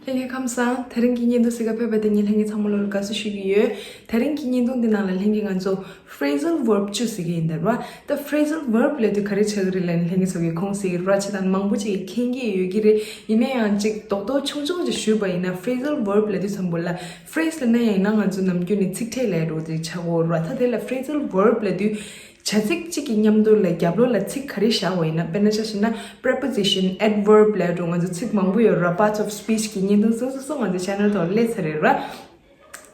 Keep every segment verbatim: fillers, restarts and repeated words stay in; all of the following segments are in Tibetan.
ལྷན་རྒྱས་ཁམས་བཟང་། དེ་རིང་གི་བརྙན་ཐུང་གཟིགས་ག་ཕེབས་པ་དེ་ཉིད་ལྷན་རྒྱས་ཚང་མ་ལོ་ལ་དགའ་བསུ་ཞུ་གི་ཡོད། དེ་རིང་གི་བརྙན་ཐུང་འདི་ནང་ལ་ལྷན་རྒྱས་ང་ཚོ་phrasal verb བཅུ་ཟེར་གི་ཡིན་ད་ར། ད་phrasal verb ལབ་དུས་ག་རེ་ཆགས་ཀྱི་རེད་ལབ་ན་ལྷན་རྒྱས་ཚོ་གི་ཁུངས་གཟིགས་ར་ཆེ་དང་མང་པོ་ཅིག་གིས་མཁྱེན་གྱི་ཡོད་ཀྱི་རེད། ཡིན་ན་ཡང་ཅིག་རྡོག་རྡོག་ཆུང་ཆུང་ཅིག་ཞུས་པ་ཡིན་ན། phrasal verb ལབ་དུས་ཙམ་པོ་ལ་phrase ལབ་ན་ཡང་ཡིན་ན་ང་ཚོ་ནམ་རྒྱུན་ནས་ཚིག་ཕྲད་ལབ་འགྲོ་དེ་ཆགས་ཀྱི་ཡོད་ར། ད་དེ་ལ་phrasal verb ལབ་དུས་བྱ་ཚིག་གཅིག་གི་མཉམ་དུ་ལ་རྒྱབ་ལོགས་ལ་ཚིག་ག་རེ་བཞག་པ་ཡིན་ན། དཔེར་ན་ཆ་བཞག་ན་preposition, adverb ལབ་འགྲོ་ང་ཚོ་ཚིག་མང་པོ་ཡོད་ར། parts of speech གི་བརྙན་ཐུང་སོ་སོ་སོ་ང་ཚོ་channel ཐོག་སླེབས་ཚར་རེད་ར།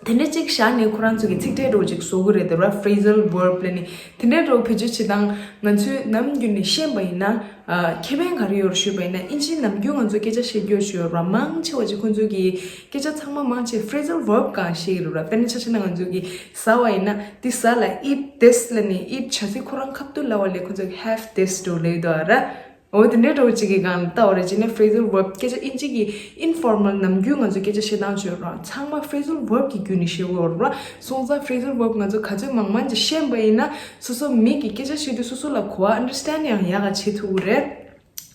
དེ་འདྲ་གཅིག་བཞག་ནས་ཁོ་རང་ཚོ་གི་ཚིག་ཕྲད་འདྲ་བོ་ཅིག་བཟོ་གི་རེད་དེ་ར། phrasal verb ལབ་ནི་དེ་འདྲ་འདྲ་བོ་བེད་སྤྱོད་བྱེད་སྟངས་ང་ཚོས་ནམ་རྒྱུན་ནས་ཤེས་པ་ཡིན་ན། ཨ། ཁེ་ཕན་ག་རེ་ཡོད་ཞུས་པ་ཡིན་ན། ཨིན་ཇིའི་ནམ་རྒྱུན་ང་ཚོ་སྐད་ཆ་བཤད་རྒྱུ་ཞུ་ཡོད་ར། མང་ཆེ་བ་ཅིག་ཁོང་ཚོ་གི་སྐད་ཆ་ཚང་མ་མང་ཆེ་phrasal verb སྒང་བཤད་ཀྱི་རེད་ར། དཔེར་ན་ཆ་བཞག་ན་ང་ཚོ་གི་ཟ་བ་ཡིན་ན་འདི་ཟ་ལ་eat this ལབ་ནི་eat བྱ་ཚིག་ཁོ་རང་ཁ་ཐུག་ལབ་པ་ལས་ཁོང་ཚོ་གི་have this འདྲ་བོ་ལབ་ཀྱི་འདུག་ར། འོ་དེ་འདྲའི་འདྲ་བོ་ཅིག་གི་སྒང་ལ་ལྟ་བ་རེད་བྱས་ན་phrasal verb སྐད་ཆ་ཨིན་ཇི་གི་informal ནམ་རྒྱུན་ང་ཚོ་སྐད་ཆ་བཤད་སྟངས་བྱོས་ར་ཚང་མ་phrasal verb གི་བརྒྱུད་ནས་བཤད་དགོས་ར། སོང་ཙང་phrasal verb ང་ཚོ་ག་ཚོད་མང་མང་ཅིག་ཤེས་པ་ཡིན་ན་སོ་སོ་མི་གི་སྐད་ཆ་བཤད་དུས་སོ་སོ་ལ་གོ་བ་understand ཡང་ཡག་ག་བྱེད་ཐུབ་ཀྱི་རེད།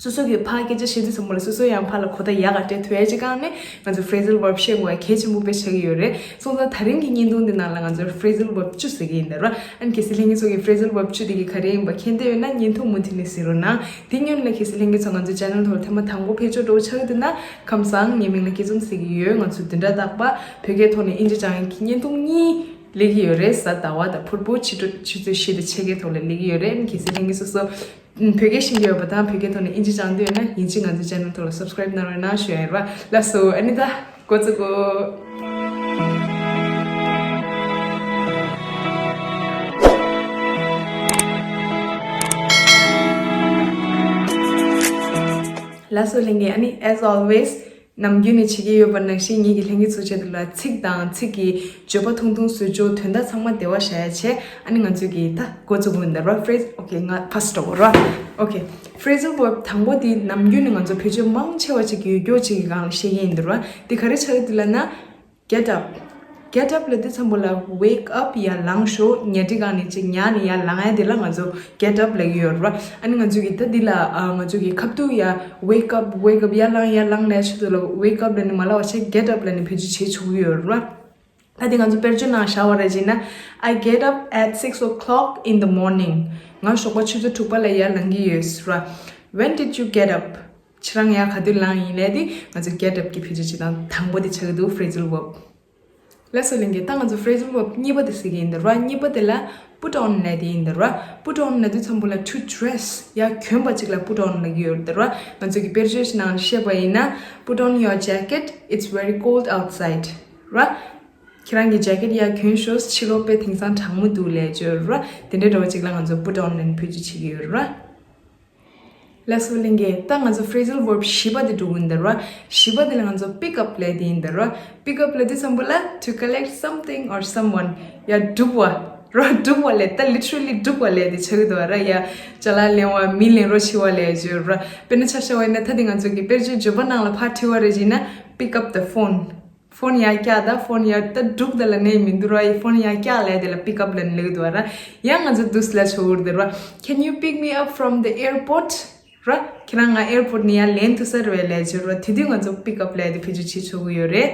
སོ་སོ་གི་ཕར་སྐད་ཆ་བཤད་དུས་ཙམ་པ་ལ་སོ་སོ་ཡང་ཕར་ལ་གོ་བརྡ་ཡག་ག་སྤྲད་ཐུབ་ཡ་ཅིག་སྒང་ནས་ང་ཚོ་phrasal verb ཤེས་དགོས་ཡ་གལ་ཆེན་པོ་དཔེ་ཆགས་ཀྱི་ཡོད་རེད། སོང་ཙང་ད་རིང་གི་བརྙན་ཐུང་འདི་ནང་ལ་ང་ཚོ་phrasal verb བཅུ་ཟེར་གི་ཡིན་ད་ར། ཨ་ནི་གལ་སྲིད་ལྷན་རྒྱས་ཚོ་གི་phrasal verb བཅུ་དེ་གི་ག་རེ་ཡིན་པ་མཁྱེན་འདོད་ཡོད་ན་བརྙན་ཐུང་མུ་མཐུད་ནས་གཟིགས་རོགས་གནང་། དེ་སྔོན་ལ་གལ་སྲིད་ལྷན་རྒྱས་ཚོ་ང་ཚོ་channel ཐོག་ལ་ཐེངས་མ་དང་པོ་ཕེབས་འབྱོར་འདྲ་བོ་ཆགས་ཀྱི་འདུག་ན་ཁམས་བཟང་། ངའི་མིང་ལ་སྐྱིད་འཛོམས་ཟེར་གྱི་ཡོད། ང་ཚོ་བདུན་ཕྲག་རྟག་པར་བོད་སྐད་ཐོག་ནས་ཨིན་ཇི་སྦྱང་ཡག་གི་བརྙན་ཐུང་གཉིས་སླེབས་ཀྱི་ཡོད་རེད། གཟའ་ཟླ་བ་དང་ཕུར་བུ་ཕྱི་དྲོ་ཆུ་ཚོད་བཞི་དང་ཕྱེད་ཀའི་ཐོག་ལ་སླེབས་ཀྱི་ཡོད་རེད། ཨ་ནི་གལ་སྲིད་ལྷན་རྒྱས་སོ་སོ་བོད་སྐད་ཤེས་ཀྱི་ཡོད་པ་དང་བོད་སྐད་ཐོག་ནས་ཨིན་ཇི་སྦྱང་འདོད་ཡོད་ན་ཡིན་གཅིག་ང་ཚོའི་channel ཐོག་ལ་subscribe གནང་རོགས་གནང་ཞུ་ཡ་ཡིན་པ། ལགས་སོ། ཨ་ནི་ད་འགོ་བཙུགས་གོ། ལགས་སོ་ལྷན་རྒྱས། ཨ་ནི་as always ནམ་རྒྱུན་ནས་བྱེད་ཀྱི་ཡོད་པ་ནང་བཞིན་ངེད་ཀྱིས་ལྷན་རྒྱས་ཚོའི་ཆེད་དུ་ལ་ཚིག་དང་ཚིག་གི་བརྗོད་པ་ཐུང་ཐུང་བཟོས་ཆོག་དོན་དག་ཚང་མ་འདི་བ་བཞག་ཡ་བྱས། ཨ་ནི་ང་ཚོས་ཀྱིས་ད་འགོ་བཙུགས་འོང་ད་ར། phrase okay ང་first འགྲོ་ར། okay phrasal verb དང་པོ་འདི་ནམ་རྒྱུན་ནས་ང་ཚོ་བེད་སྤྱོད་མང་ཆེ་བ་ཅིག་ཡོད་རྒྱུ་ཅིག་གི་སྒང་ལ་བཤད་ཀྱི་ཡིན་ད་ར། འདི་ག་རེ་ཆགས་ཀྱི་འདུག་ལབ་ན། Get up. Get up ལབ་དུས་ཙམ་པོ་ལ་wake up ཡར་ལངས་ཤོག་ཉལ་ཁྲིའི་སྒང་ནས་ཅིག་ཉལ་ནས་ཡར་ལངས་ཡ་དེ་ལ་ང་ཚོ་get up ལབ་ཀྱི་ཡོད་རེད་པ། ཨ་ནི་ང་ཚོ་གི་ད་འདི་ལ་ཨ་ང་ཚོ་གི་ཁ་ཐུག་ཡར་wake up, wake up ཡར་ལངས་ཡར་ལངས་ལབ་ཆེད་དུ་ལ་wake up ལབ་ནས་མ་ལབ་པ་བྱས་get up ལབ་ནས་བེད་སྤྱོད་བྱེད་ཆོག་གི་ཡོད་རེད་པ། ད་དེ་ང་ཚོ་དཔེར་བརྗོད་ནང་བཞག་པ་རེད་བྱས་ན། I get up at six o'clock in the morning. ང་ཞོགས་པ་ཆུ་ཚོད་དྲུག་པ་ལ་ཡར་ལངས་ཀྱི་ཡོད་རེད་པ། When did you get up? ཁྱེད་རང་ཡར་ག་དུས་ལངས་ཡིན་ལབ་དེ་ང་ཚོ་get up གི་བེད་སྤྱོད་བྱེད་སྟངས་དང་པོ་དེ་ཆགས་ཀྱི་འདུག phrasal verb། ལགས་སོ་ལྷན་རྒྱས། ད་ང་ཚོ་phrasal verb གཉིས་པ་དེ་ཟེར་གྱི་ཡིན་ད་ར། གཉིས་པ་དེ་ལ་put on ལབ་དེ་ཡིན་ད་ར། put on ལབ་དུས་ཙམ་པོ་ལ་to dress ཡར་གྱོན་པ་ཅིག་ལ་put on ལབ་ཀྱི་ཡོད་ད་ར། ང་ཚོ་གི་དཔེར་བརྗོད་ནང་བཤད་པ་ཡིན་ན། Put on your jacket, it's very cold outside. ར། ཁྱེད་རང་གི་jacket ཡར་གྱོན་ཤོག་ཕྱི་ལོགས་དཔེ་དེང་སང་གྲང་མོ་འདུག་ལབ་ཀྱི་ཡོད་ར། དེ་འདྲའི་འདྲ་བོ་ཅིག་ལ་ང་ཚོ་put on ལབ་ནས་བེད་སྤྱོད་བྱེད་ཀྱི་ཡོད་ར། ལགས་སོ་ལྷན་རྒྱས། ད་ང་ཚོ་phrasal verb བཞི་པ་དེ་འགྲོ་གི་ཡིན་ད་ར། བཞི་པ་དེ་ལ་ང་ཚོ་pick up ལབ་དེ་ཡིན་ད་ར། pick up ལབ་དུས་ཙམ་པོ་ལ་to collect something or someone ཡར་སྒྲུག་པ་ར། སྒྲུག་པ་ལབ་ད་literally སྒྲུག་པ་ལབ་དེ་ཆགས་ཀྱི་འདུག་ར། ཡར་ཅ་ལག་ལེན་པ་མི་ལེན་རོགས་བྱེད་པ་ལབ་ཀྱི་ཡོད་ར། དཔེར་ན་ཆ་བཞག་པ་ཡིན་ན་ད་དེ་ང་ཚོ་གི་དཔེར་བརྗོད་བརྗོད་པ་ནང་ལ་ཕར་བྲིས་པ་རེད་བྱས་ན་pick up the phone. phone ཡར་བཀྱག་ད། phone ཡར་ད་སྒྲུག་ད་ལབ་ནས་མི་འདུག་ར། ཡ་phone ཡར་བཀྱག་ལབ་དེ་ལ་pick up ལབ་ནས་ལབ་ཀྱི་འདུག་ར། ཡང་ང་ཚོ་འདུག་སེ་ལབ་ཆོག་གི་རེད་ར། Can you pick me up from the airport? ར། ཁྱེད་རང་ང་airport ནས་ཡར་ལེན་ཐུབ་ས་རེད་པས་ལབ་ཀྱི་ཡོད་ར། དེ་དུས་ང་ཚོ་pick up ལབ་དེ་བེད་སྤྱོད་བྱེད་ཆོག་གི་ཡོད་རེད།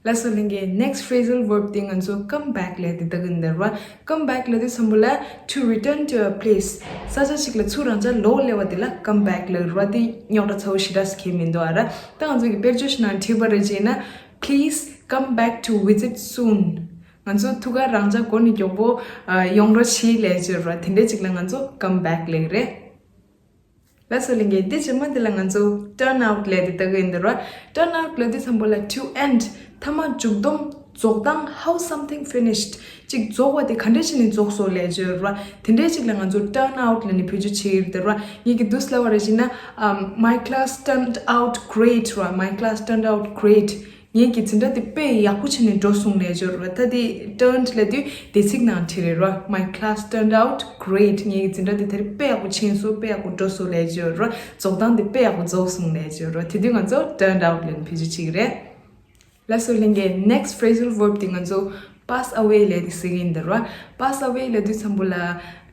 ལགས་སོ་ལྷན་རྒྱས། next phrasal verb དེ་ང་ཚོ་come back ལབ་དེ་ལྟ་གི་ཡིན་ད་ར། come back ལབ་དུས་ཙམ་པོ་ལ་to return to a place ས་ཆ་ཞིག་ལ་ཚུར་རང་ཅག་ལོག་སླེབས་པ་དེ་ལ་come back ལབ་ར། དེ་རྙོག་དྲ་ཚ་བོ་ཞེ་དྲག་ཞིག་གང་ཡང་མི་འདུག་ཨ་ར། ད་ང་ཚོ་གི་དཔེར་བརྗོད་ཞིག་ནང་བྲིས་པ་རེད་བྱས་ན། Please come back to visit soon. ང་ཚོ་ཐུགས་ཁར་རང་ཅག་མགོ་ནས་མགྱོགས་པོ་ཨ་ཡོང་རོགས་བྱེད་ལབ་ཀྱི་ཡོད་ར། དེ་འདྲའི་ཅིག་ལ་ང་ཚོ་come back ལབ་ཀྱི་རེད། ལགས་སོ་ལྷན་རྒྱས། འདི་རྗེས་མ་འདི་ལ་ང་ཚོ་turn out ལབ་དེ་ལྟ་གི་ཡིན་ད་ར། turn out ལབ་དུས་ཙམ་པོ་ལ་to end ཐ་མ་མཇུག་སྡོམ་རྫོགས་སྟངས། how something finished ཅིག་རྫོགས་པ་དེ་ག་འདྲ་བྱས་ནས་རྫོགས་སོང་ལབ་ཀྱི་ཡོད་ར། དེ་འདྲའི་ཅིག་ལ་ང་ཚོ་turn out ལབ་ནས་བེད་སྤྱོད་བྱེད་ཀྱི་ཡོད་རེད་ད་ར། ངེད་ཀྱིས་འདུག་སེ་ལབ་པ་རེད་བྱས་ན། um, my class turned out great ར། my class turned out great. ངེད་ཀྱི་འཛིན་གྲྭ་དེ་དཔེ་ཡག་པོ་བྱས་ནས་འགྲོ་སོང་ལབ་ཀྱི་ཡོད་རེད། ད་དེ་turned ལབ་དུས་འདས་ཚིག་ནང་བྲིས་རེད་ར། My class turned out great. ངེད་ཀྱི་འཛིན་གྲྭ་དེ་དེ་རིང་དཔེ་ཡག་པོ་ཕྱིན་སོང་། དཔེ་ཡག་པོ་འགྲོ་སོང་ལབ་ཀྱི་ཡོད་རེད། རྫོགས་སྟངས་དེ་དཔེ་ཡག་པོ་རྫོགས་སོང་ལབ་ཀྱི་ཡོད་རེད། དེ་དུས་ང་ཚོ་turned out ལབ་ནས་བེད་སྤྱོད་བྱེད་ཀྱི་རེད། ལགས་སོ་ལྷན་རྒྱས། next phrasal verb དེ་ང་ཚོ་pass away ལབ་དེ་ཟེར་གྱི་ཡིན་ད་ར། pass away ལབ་དུས་ཙམ་པོ་ལ།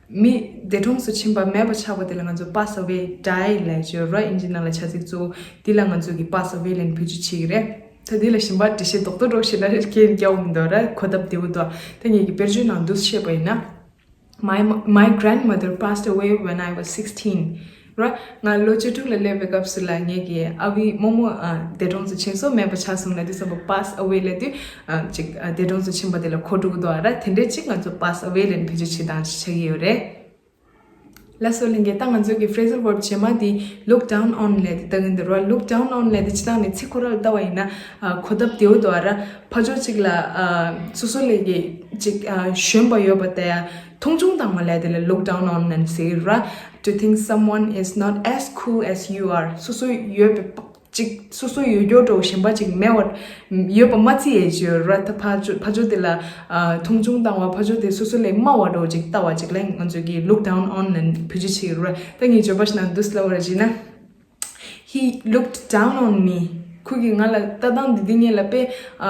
མི་འདས་གྲོངས་སུ་ཕྱིན་པ་མེད་པ་ཆགས་པ་དེ་ལ་ང་ཚོ་pass away, die ལབ་ཀྱི་ཡོད་ར། དབྱིན་ཇི་ནང་ལ་བྱ་ཚིག་གཙོ་བོ་འདི་ལ་ང་ཚོ་གི་pass away ལབ་ནས་བེད་སྤྱོད་བྱེད་ཀྱི་རེད། ད་འདི་ལ་གཞན་པ་འགྲེལ་བཤད་རྡོག་རྡོག་འདྲ་བོ་ཞིག་ལ་རྒྱག་ཡོང་མི་འདུག་ར། གོ་སྟབས་བདེ་བོ་འདུག་ད་ངེད་ཀྱི་དཔེར་བརྗོད་ནང་འདུག་བཤད་པ་ཡིན་ན། My, my grandmother passed away when I was sixteen. ར། ང་ལོ་བཅུ་དྲུག་ལ་སླེབས་པའི་སྐབས་སུ་ལ་ངེད་ཀྱི་ཨ་བི་རྨོ་མོ་ཨ་འདས་གྲོངས་སུ་ཕྱིན་སོང་། མེད་པ་ཆགས་སོང་ལབ་དུས་ཙམ་པ་pass away ལབ་དུས་ཨ་ཅིག་ཨ་འདས་གྲོངས་སུ་ཕྱིན་པ་དེ་ལ་གོ་འགྲོ་གི་འདུག་ཨ་ར། དེ་འདྲའི་ཅིག་ང་ཚོ་pass away ལབ་ནས་བེད་སྤྱོད་བྱེད་སྟངས་ཤིག་ཆགས་ཀྱི་ཡོད་རེད། ལགས་སོ་ལྷན་རྒྱས། ད་ང་ཚོ་གི་phrasal verb རྗེས་མ་དེ་look down on ལབ་དེ་ལྟ་གི་འདུག་ར། Look down on ལབ་དེ་སྤྱིར་བཏང་ནས་ཚིག་ཁོ་རང་ལ་ལྟ་བ་ཡིན་ན་ཨ་གོ་སྟབས་བདེ་བོ་འདུག་ཨ་ར། ཕར་ཕྱོགས་གཅིག་ལ་ཨ་སོ་སོ་ལས་ཀྱི་ཅིག་ཨ་གཞོན་པ་ཡོད་པ་དེ་མཐོང་ཆུང་བཏང་བ་ལབ་དེ་ལ་look down on ལབ་ཟེར་གི་ར། To think someone is not as cool as you are. སོ་སོ་ཡོད་པའི་ཅིག་སོ་སོ་ཡོད་རྒྱུ་འདྲ་བོ་གཞན་པ་ཅིག་མེད་པ་ཡོད་པ་མ་བརྩི་ཡས་ཅིག་ཡོད་ར། ད་ཕར་ཕྱོགས་ཕར་ཕྱོགས་དེ་ལ་ཨ་མཐོང་ཆུང་བཏང་བ། ཕར་ཕྱོགས་དེ་སོ་སོ་ལས་དམའ་བ་འདྲ་བོ་ཅིག་ལྟ་བ་ཅིག་ལ་ང་ཚོ་གིས་look down on ལབ་བེད་སྤྱོད་བྱེད་ཀྱི་རེད། ད་ངས་བརྗོད་པ་ཞིག་ནང་འདུག་སེ་ལབ་པ་རེད་ཅེ་ན། He looked down on me. ཁོ་གིས་ང་ལ་ལྟ་སྟངས་འདི་འདི་ངས་ལ་དཔེ་ཨ་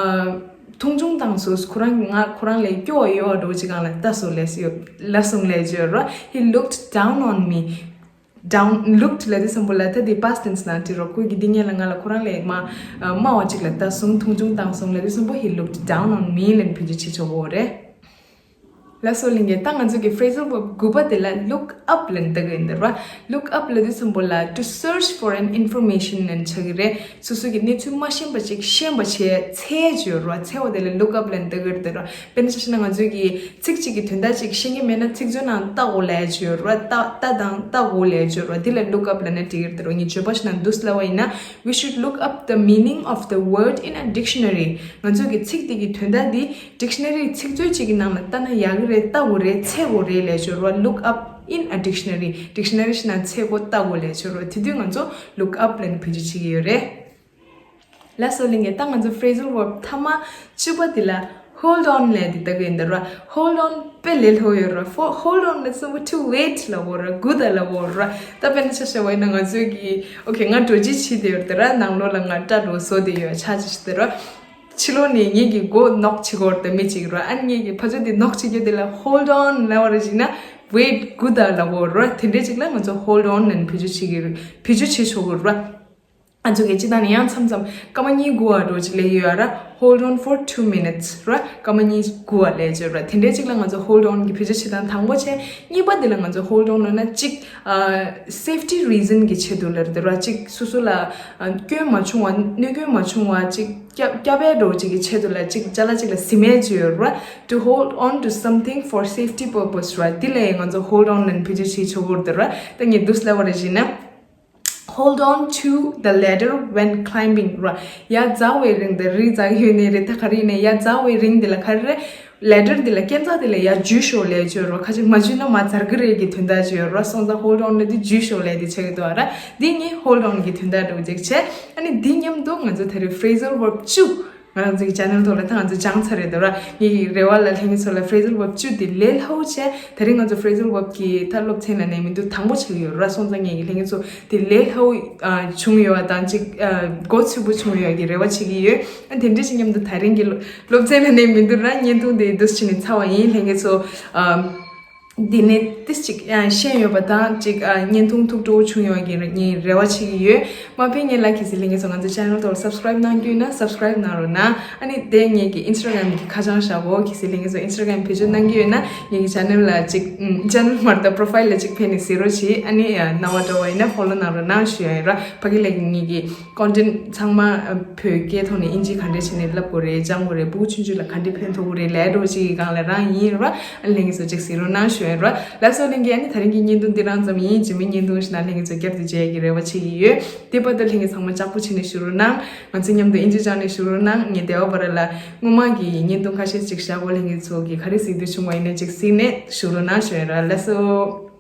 མཐོང་ཆུང་བཏང་སོང་། ཁོ་རང་གིས་ང་ཁོ་རང་ལས་སྐྱོ་བ་ཡོད་པ་འདྲ་བོ་ཅིག་སྒང་ལ་ལྟ་སོང་ལབ་ཡོད་ལབ་སོང་ལབ་ཡོད་ར། He looked down on me. Down, looked ལབ་དུས་ཙམ་པ་ལ་ད་དེ་past tense ནང་བྲིས་རོགས། ཁོ་གིས་འདི་ངས་ལ་ང་ལ་ཁོ་རང་ལས་མ་དམའ་བ་ཅིག་ལ་ལྟ་སོང་། མཐོང་ཆུང་བཏང་སོང་ལབ་དུས་ཙམ་པ། He looked down on me ལབ་ནས་བེད་སྤྱོད་བྱེད་ཆོག་གི་རེད། ལགས་སོ་ལྷན་རྒྱས། ད་ང་ཚོ་གི་phrasal verb དགུ་པ་དེ་ལ་look up ལབ་ནས་ལྟ་གི་ཡིན་ད་ར། Look up ལབ་དུས་ཙམ་པ་ལ་to search for an information ལབ་ནས་ཆགས་ཀྱི་རེད། སོ་སོ་གི་གནས་ཚུལ་མ་ཤེས་པ་ཅིག་ཤེས་པ་བྱེད་འཚོལ་བྱེད་ར། འཚོལ་བ་དེ་ལ་look up ལབ་ནས་ལྟ་གི་རེད་ད་ར། དཔེར་ན་ཆ་བཞག་ན་ང་ཚོ་གི་ཚིག་གཅིག་གི་དོན་དག་ཅིག་ཤེས་ཀྱི་མེད་ན་ཚིག་མཛོད་ནང་ལྟ་དགོས་ལབ་ཡ་ཅིག་ཡོད་ར། ལྟ་ལྟ་དང་ལྟ་དགོས་ལབ་ཡ་ཅིག་ཡོད་ར། འདི་ལ་look up ལབ་ན་འགྲིག་གི་རེད་ད་ར། ངས་བརྗོད་པ་ཞིག་ནང་འདུག་སེ་ལབ་པ་ཡིན་ན། We should look up the meaning of the word in a dictionary. ང་ཚོ་གི་ཚིག་དེ་གི་དོན་དག་འདི་dictionary ཚིག་མཛོད་ཅིག་གི་ནང་ལ་ལྟ་ན་ཡག་གི་རེད། ལྟ་དགོས་རེད། འཚོལ་དགོས་རེད་ལབ་ཡ་ཅིག་ཡོད་ར། Look up in a dictionary. Dictionary ཞིག་ནང་འཚོལ་དགོས་ལྟ་དགོས་ལབ་ཡ་ཅིག་ཡོད་ར། དེ་དུས་ང་ཚོ་look up ལབ་ནས་བེད་སྤྱོད་བྱེད་ཀྱི་ཡོད་རེད། ལགས་སོ་ལྷན་རྒྱས། ད་ང་ཚོ་phrasal verb མཐའ་མ་བཅུ་པ་དེ་ལ་hold on ལབ་དེ་ལྟ་གི་ཡིན་ད་ར། Hold on དཔེ་ལས་སླ་པོ་ཡོད་ར། ཧོ་hold on ལབ་དུས་ཙམ་པ་to wait ལབ་དགོས་ར། སྒུག་ད་ལབ་དགོས་ར། ད་དཔེར་ན་ཆ་བཞག་པ་ཡིན་ན་ང་ཚོའི་གི okay ང་འགྲོ་རྩིས་བྱེད་དེ་ཡོད་ད་ར། ནང་ལོགས་ལ་ང་སྐྲ་འགྲོ་བཟོ་དེ་ཡོད་ཆ་ཅིག་ད་ར། ཕྱི་ལོགས་ནས་ངེད་ཀྱི་སྒོ་knock བྱེད་དགོས་ར། ད་མི་གཅིག་ར། ཨ་ནི་ངེད་ཀྱི་ཕར་ཕྱོགས་དེ་knock བྱེད་རྒྱུ་དེ་ལ་hold on ལབ་པ་ར་བྱས་ན་wait སྒུག་ད་ལབ་དགོས་ར། དེ་འདྲའི་ཅིག་ལ་ང་ཚོ་hold on ལབ་ནས་བེད་སྤྱོད་བྱེད་ཀྱི་རེད། བེད་སྤྱོད་བྱེད་ཆོག་གི་ར། ང་ཚོ་གི་སྤྱིར་བཏང་ནས་ཡང་མཚམས་མཚམས་སྐར་མ་གཉིས་སྒུག་པ་འདྲ་བོ་ཅིག་ལབ་ཡོད་ར། Hold on for two minutes ར། སྐར་མ་གཉིས་སྒུག་པ་ལབ་ཡ་ཅིག་ཡོད་ར། དེ་འདྲའི་ཅིག་ལ་ང་ཚོ་hold on གི་བེད་སྤྱོད་བྱེད་སྟངས་དང་པོ་བྱས། གཉིས་པ་དེ་ལ་ང་ཚོ་hold on ལབ་ན་ཅིག་ཨ་safety reason གི་ཆེད་དུ་ལབ་རེད་ད་ར། ཅིག་སོ་སོ་ལ་ཨ་སྐྱོན་མ་བྱུང་བ། གནོད་སྐྱོན་མ་བྱུང་བ་ཅིག་སྐྱབས་སྐྱབས་པའི་འདྲ་བོ་ཅིག་གི་ཆེད་དུ་ལ་ཅིག་ཅ་ལག་ཅིག་ལ་ཟིན་ཡ་ཅིག་ཡོད་ར། To hold on to something for safety purpose ར། འདི་ལ་ཡང་ང་ཚོ་hold on ལབ་ནས་བེད་སྤྱོད་བྱེད་ཆོག་གི་རེད་ད་ར། ད་ངས་འདུག་སེ་ལབ་པ་ར་བྱས་ན། Hold on to the ladder when climbing ར། ཡར་འཛེག་པའི་རིང་དེ་རི་འཛེག་ཡོད་ནའི་རེད། ད་ག་རེ་ཡིན་ནའི་ཡར་འཛེག་པའི་རིང་དེ་ལ་ག་རེ་རེད། ladder དེ་ལ་སྐས་འཛེག་དེ་ལ་ཡར་འཇུས་ཤོག་ལབ་ཡ་ཅིག་ཡོད་ར། ཁ་ཅིག་མ་འཇུས་ན་མར་འཛེག་གི་རེད་གི་དོན་དག་ཅིག་ཡོད་ར། སོང་ཙང་hold on ལབ་དེ་འཇུས་ཤོག་ལབ་དེ་ཆགས་ཀྱི་འདུག་ཨ་ར། འདི་ངའི་hold on གི་དོན་དག་འདྲ་བོ་ཅིག་བྱས། ཨ་ནི་འདི་མཉམ་དུ་ང་ཚོ་ད་རེས་phrasal verb བཅུ། ང་རང་ཚོའི་channel ཐོག་ལ་ད་ང་ཚོ་སྦྱངས་ཚར་རེད་ད་ར། ངེད་ཀྱི་རེ་བ་ལ་ལྷན་རྒྱས་ཚོ་ལ་phrasal verb བཅུ་དེ་ལས་སླ་པོ་བྱས། ད་རིང་ང་ཚོ་phrasal verb གི་ད་སློབ་ཚན་ལ་ནས་མི་འདུག་དང་པོ་ཆགས་ཀྱི་ཡོད་ར། སོང་ཙང་ངེད་ཀྱི་ལྷན་རྒྱས་ཚོ་དེ་ལས་སླ་པོ་ཨ་བྱུང་ཡོད་པ་དང་ཅིག་ཨ་མགོ་ཚོས་པོ་བྱུང་ཡོད་པ་གི་རེ་བ་བྱེད་ཀྱི་ཡོད། ཨ་དེ་འདྲ་ཞིག་མཉམ་དུ་ད་རིང་གི་སློབ་ཚན་ལ་ནས་མི་འདུག་ར། བརྙན་ཐུང་དེ་འདུག་སེ་བྱས་ནས་ཚར་བ་ཡིན། ལྷན་རྒྱས་ཚོ་ཨ། འདི་ནས་ཏིས་ཅིག་ཨ་ཤེས་ཡོད་པ་དང་ཅིག་ཨ་བརྙན་ཐུང་ཐུགས་སྤྲོ་བོ་བྱུང་ཡོད་ཀྱི་ངས་རེ་བ་བྱེད་ཀྱི་ཡོད། མ་ཕེབས་སྔོན་ལ་གལ་སྲིད་ལྷན་རྒྱས་ཚོ་ང་ཚོའི་channel ཐོག་subscribe གནང་རྒྱུ་ཡོད་ན་subscribe གནང་རོགས་གནང་། ཨ་ནི་དེ་ངེད་ཀྱི་Instagram གི་ཁ་བྱང་བཞག་གོ། གལ་སྲིད་ལྷན་རྒྱས་ཚོ་Instagram བེད་སྤྱོད་གནང་རྒྱུ་ཡོད་ན་ངེད་ཀྱི་channel ལ་ཅིག་ཨམ་channel མ་རེད་ད་profile ལ་ཅིག་ཕེབས་ནས་གཟིགས་རོགས་བྱེད། ཨ་ནི་ཨ་རྣ་བ་འགྲོ་བ་ཡིན་ན་follow གནང་རོགས་གནང་ཞུ་ཡ་ཡིན་ར། ཕ་གི་ལ་ངེད་ཀྱི་content ཚང་མ་ཨ་བོད་སྐད་ཐོག་ནས་ཨིན་ཇི་ག་འདྲས་བྱས་ནས་ལབ་དགོས་རེད། སྦྱང་དགོས་རེད། ཕྲུ་གུ་ཆུང་ཆུང་ལ་ག་འདྲས་ཕན་ཐོགས་ཀྱི་རེད་ལབ་འདྲ་བོ་ཅིག་གི་སྒང་ལ་རང་ཡིན་ར། ཨ་ལྷན་རྒྱས་ཚོ་ཅིག་གཟིགས་རོགས་གནང་ཞུ་ཡ་ར། ལགས་སོ་ལྷན་རྒྱས། ཨ་ནི་ད་རིང་གི་བརྙན་ཐུང་འདི་རང་ཙམ་ཡིན། རྗེས་མའི་བརྙན་ཐུང་ཞིག་ནང་ལྷན་རྒྱས་ཚོ་བསྐྱར་དུ་མཇལ་ཡ་གི་རེ་བ་བྱེད་ཀྱི་ཡོད། དེ་བར་དུ་ལྷན་རྒྱས་ཚང་མ་ལྕགས་པོ་བྱས་ནས་བཞུགས་རོགས་གནང་། ང་ཚོ་མཉམ་དུ་ཨིན་ཇི་སྦྱང་ནས་བཞུགས་རོགས་གནང་། ངས་དེ་བ་བར་ལ་སྔོན་མ་གི་བརྙན་ཐུང་ཁ་ཤས་ཅིག་བཞག་གོ། ལྷན་རྒྱས་ཚོ་གི་ག་རེ་གཟིགས་འདོད་བྱུང་བ་ཡིན་ན་ཅིག་གཟིགས་ནས་བཞུགས་རོགས་གནང་ཞུ་ཡ་ར། ལགས་སོ།